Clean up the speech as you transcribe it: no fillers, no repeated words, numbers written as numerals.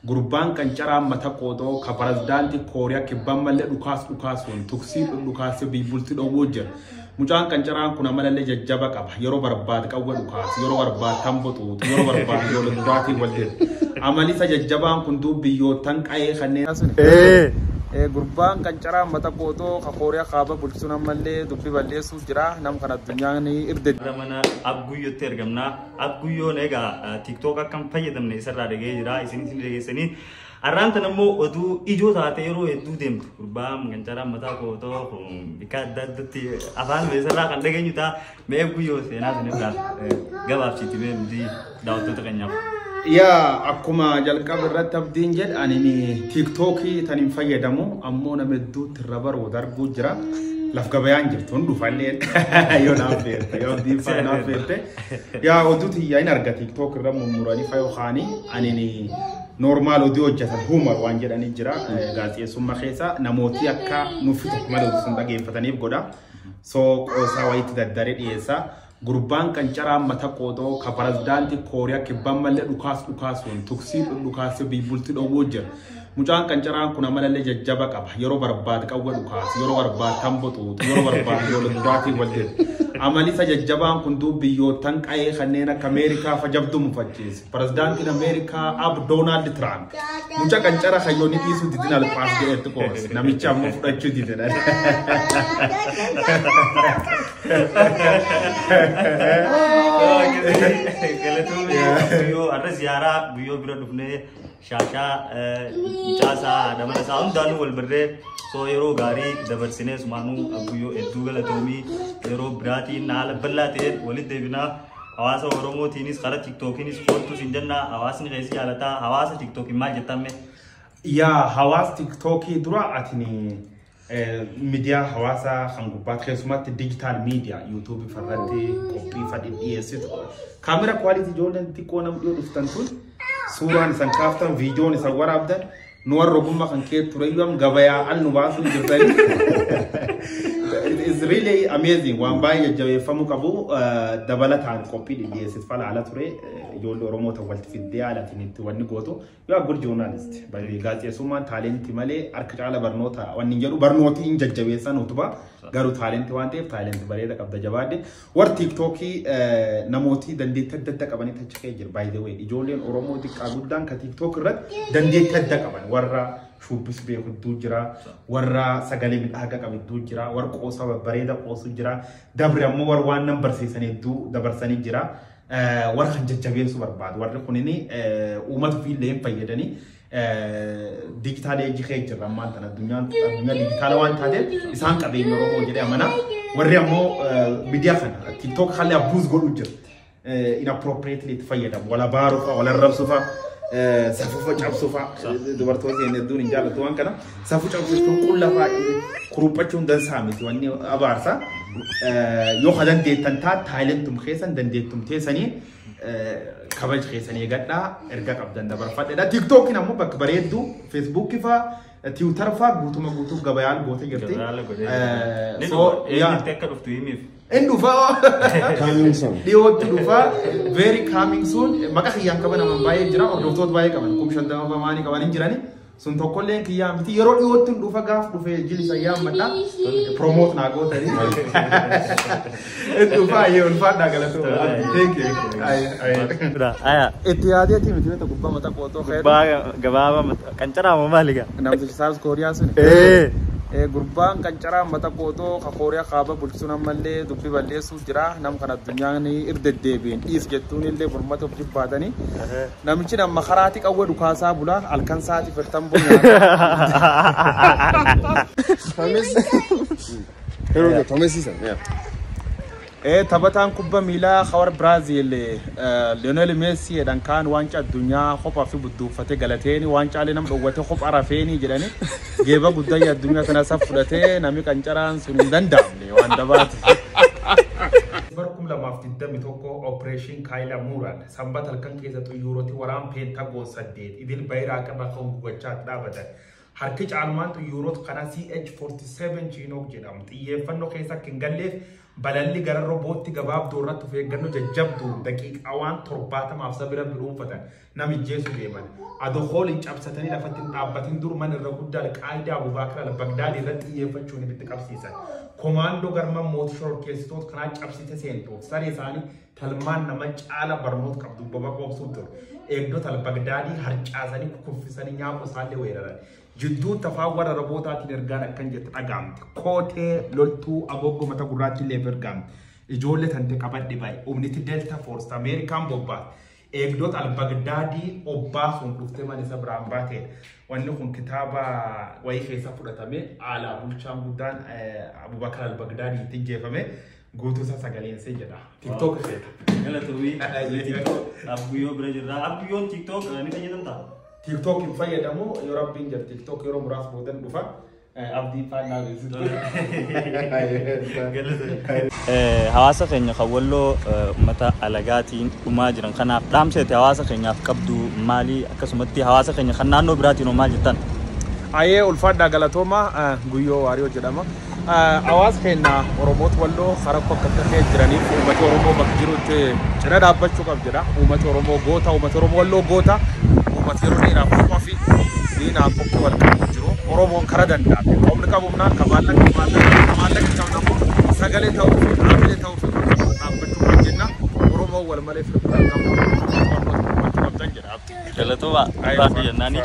Gurbaan qancaraan mata qootoo ka pirezidaantii Kooriyaa Kibbaa mallee dhukaas dhukaasuun tuksii dhukaasee biyyultii dhowwuu jira. Mucaan qancaraan kun amalallee jajjaba qaba. Yeroo barbaade qawwee dhukaas, yeroo barbaade tamboo xuuxu, yeroo barbaade ijoollee duraatiin wal jedhu. Amalisa jajjabaan kun duub biyyoottan qa'ee kanneen. Gurbaan qancaraan mata qootoo ka Kooriyaa Kaabaa bulchisuun ammallee dubbii balleessuuf jira. Nam kan addunyaan irde. Mana Abguyyootti argamna. Abguyyoon egaa TikTok akkam fayyadamne isarraa dhaga'ee jira. Isinis ni dhageessanii. Har'aan tan immoo oduu ijoo taate yeroo hedduu deemtu. Gurbaan qancaraan mataa qootoo bikka adda addaatti afaan isarraa kan dhageenyu ta'a. Mee Abguyyoo seenaa sanirraa gabaabsiiti mee nuti daawwattoota keenyaaf. Yaa, akkuma jalqaba irratti Abdiin jedhe, ani TikTokii tan hin fayyadamu, ammoo nama hedduutti irra baruu darbuu jira. Laf gabayaan jirtu hin dhufallee yoo naaf feerte, yoo Abdiin fa'aa naaf feerte. Yaa, oduu tiyyaa hin arga TikTok irra mummuranii fayyoo kaanii. Ani normal oduu hojjetan humor waan jedhanii jira gaazexeessummaa keessa namooti akka nuuf tokko malee oduu sun dhageeffataniif godha. So qoosaa wayiitti daddaree dhiyeessa. Gurbaan qancaraan mata qootoo ka pirezidaantii Kooriyaa Kibbaa mallee dhukaas dhukaasuun tuksii dhukaasee biyyultii dhowwuu jira. Mucaan qancaraan kun amalallee jajjaba qaba. Yeroo barbaade qawwee dhukaas, yeroo barbaade tamboo xuuxu, yeroo barbaade ijoollee duraatiin wal jedhu. Amalisa jajjabaan kun duub biyyoottan qa'ee kanneen akka Ameerikaa fa jabduu mufachiise. Pirezidaantiin Ameerikaa Ab Doonaald Tiraamp mucaa qancara hayyoonni dhiisuu didin alpaas jedhetti qoos. Namichi ammoo fudhachuu dide. Galatoomii Guyyoo, har'a ziyaaraa Guyyoo bira dhufnee shaashaa mucaasaa haadha mana isaa hundaanuu wal barree soo yeroo gaarii dabarsinee sumaanuu. Guyyoo, hedduu galatoomii. Yeroo biraatiin haala bal'aa ta'een walitti deebinaa. Hawaasa Oromootiinis karaa TikTokiinis koottus hin jennaa, hawaasni keessi jaalataa. Hawaasa TikTokiin maal jettame? Yaa, hawaasa TikTokii dura atini miidiyaa hawaasaa kan gubbaatti, keessumatti digital media YouTubeii farratti qophii fadhi dhiyeessitu. Kaamera quality ijoolleen xiqqoo nam dhiyoo dhuftan tun suuraan isan kaaftan, viidiyoon isan waraabdan, nu warra ogummaa kan kee tureyyuu gabayaa al nu baasuu jirtanii. It is really amazing, waan baay'ee jajjabeeffamuu qabu. Dabalataan qophii dhiyeessitu fala ala ture ijoollee Oromoo ta'u walitti fiddee haalatiin itti wanni gootu. You are good journalist. Gaazexeessummaan talentii malee harka caala barnoota wanni hin jedhu, barnooti hin jajjabeessan utubaa, garuu talentii waan ta'eef talentii bareeda qabda, jabaadde. Warri TikTokii namooti dandeettii adda adda qabanii achi ka'ee jira. By the way, ijoolleen Oromoo xiqqaa guddaan ka TikTok irratti dandeettii adda qaban, warra shubbisu beeku hedduu jira, warra sagalee midhaagaa qabu hedduu jira, warra qoosa babbareeda qoosu jira, dabre ammoo warra waan nan barsiisan hedduu dabarsanii jira. Warra kan jajjabeessuu barbaadu. Warri kunini uummata ofiillee hin fayyadanii. Digital age kee jirra ammaan tana, addunyaan addunyaa dijitaala waan taateef isaan qabeenya Oromoo jedhee amana. Warri ammoo miidiyaa kana TikTok kallee abuse godhu jira. Inappropriately itti fayyadamu. Wala baaruu fa'a, wala arrabsuu fa'a, safuu cabsuu fa'a. Dubartoota keenya hedduun hin jaallatu waan kana. Safuu cabsuu jechuun qulla fa'a kuruphachuun dansaa miti, wanni abaarsa. Yoo ka dandeettan taat talentum keessan dandeettum teessanii kabaja keessanii eegadhaa, erga qabdan dabarfadheedha. TikTokiin ammoo bakka bareedduu, Facebookii fa'a, Twitter fa'a guutuma guutuu gabayaan gootee jirti. So eenyutti akka dhuftu himiif. Inni dhufaa. Coming soon. Dhiyootti dhufaa, very coming soon. Maqaa kiyyaan qaban naman baay'ee jira, hordoftoota baay'ee qaban, 50,000 maanii qaban hin jirani. Sun tokkollee kiyyaa miti, yeroo dhiyootti hin dhufa. Gaaf dhufee jili isa yaammadha, promote naa gootanii. Inni dhufaa ayyee, ulfaadhaa, galatoo. Thank you. Aya. Itti yaadeeti miti beekta gubbaa mata qootoo fayyadu. Gubbaa gabaabaa qancaraa moo maali gaa? Namtichi South Kooriyaa sun. Gurbaan qancaraan mata qootoo ka Kooriyaa Kaabaa bulchisuun ammallee dubbii balleessuuf jira. Nam kan addunyaan irra deddeebiin dhiis jettuun illee mormata of jibbaatanii. Namichi nama karaatti qawwee dhukaasaa bula, halkan sa'aatii firtan bunyaa. Here we go. Thomas. Yeah. Taphataan kubba miilaa hawar Biraaziil Lionel Messi jedhan kaan waancaa addunyaa kophaa fi budduufatee galateeni waancaalee nama dhowwatee kophaa rafeenii jedhani geeba guddaa addunyaa kana isa fudhatee namni qancaraan sun hin danda'amne waan dabaati. Bara 2021 Operation Kaayila Muuraal sanbata halkan keessa xiyyooroti waraan Peentagoon 8 idil Iraaq irra kan gugachaa dhaabatan. Harki caalmaan xiyyoorota kana CH-47 Chinook jedhamu xiyyeeffannoo keessa akka hin galleef Balalli gara robootti gabaabduu irratti of eeggannoo jajjabdu daqiiqaa waan 70f sabira biruunfatan namijjeessu deeman. Adoo hooliin cabsatanii lafatti hin dhaabbatin dur mana irra guddaa Alqaayidaa Abubaakar Al-Bagdaadii irratti xiyyeeffachuun ibitti qabsiisan. Komaandoo garman mootii shororkeessitoota kanaa cabsite seentuuf saree isaanii talmaan nama caala barnoota qabdu boba qoobsuuf ture. Eegdota Al-Bagdaadii harcaasanii kukuffisanii nyaaqu isaallee weeraran. Jidduu tafaa warra robootaatiin ergaan akkan jette dhagaamte. Kootee loltuu agoggoo mata gurraatti illee ergaamte. Ijoollee tante qabadhe baay'ee. Humniti Delta Force Ameerikaan bobbaate. Eegdota Al-Bagdaadii obbaasuun dhuftee mana isa biraan baateedha. Wanni kun kitaaba wayii keessa fudhatame alaa bulchaan guddaan Abubakar Al-Bagdaadii itti jeefame guutuu isaa sagaleensee jedha. TikTok isheeta. Galatoomii. Abguyyoo bira jirra. Abguyyoon TikTok ni fayyadamtaa? TikTok hin fayyadamu yoo rabbiin jira TikTok yeroo muraasa boodan dhufa. Abdii faannaa beeksistu. Hawaasa keenya kan Walloo uummata alagaatiin dhumaa jiran kanaaf dhaamseeti hawaasa keenyaaf qabdu maali? Akkasumatti hawaasa keenya kan naannoo biraatiin hoo maal jettan? Ayyee ulfaadhaa galatooma Guyyoo Waariyoo jedhama. Hawaasa keenya Oromoota Walloo karaa akka ta'ee jiraniif uummati Oromoo bakka jirutti cina dhaabbachuu qaba jedha. Uummati Oromoo goota, uummati Oromoo Walloo goota, uummati yeroo dheeraaf qofi diinaan qophii wal qabu jiru. Oromoon karaa danda'ame. Humni qabu humnaan, kan maallaqa maallaqa, kan maallaqa hin qabne ammoo sagalee ta'uu fi dhaabbilee ta'uu fi dhaabbachuu qaba jenna. Oromoon wal malee filachuu qabu. Oromoon dhaabbachuu qabdan jedha. Galatooma ulfaadha jennaani.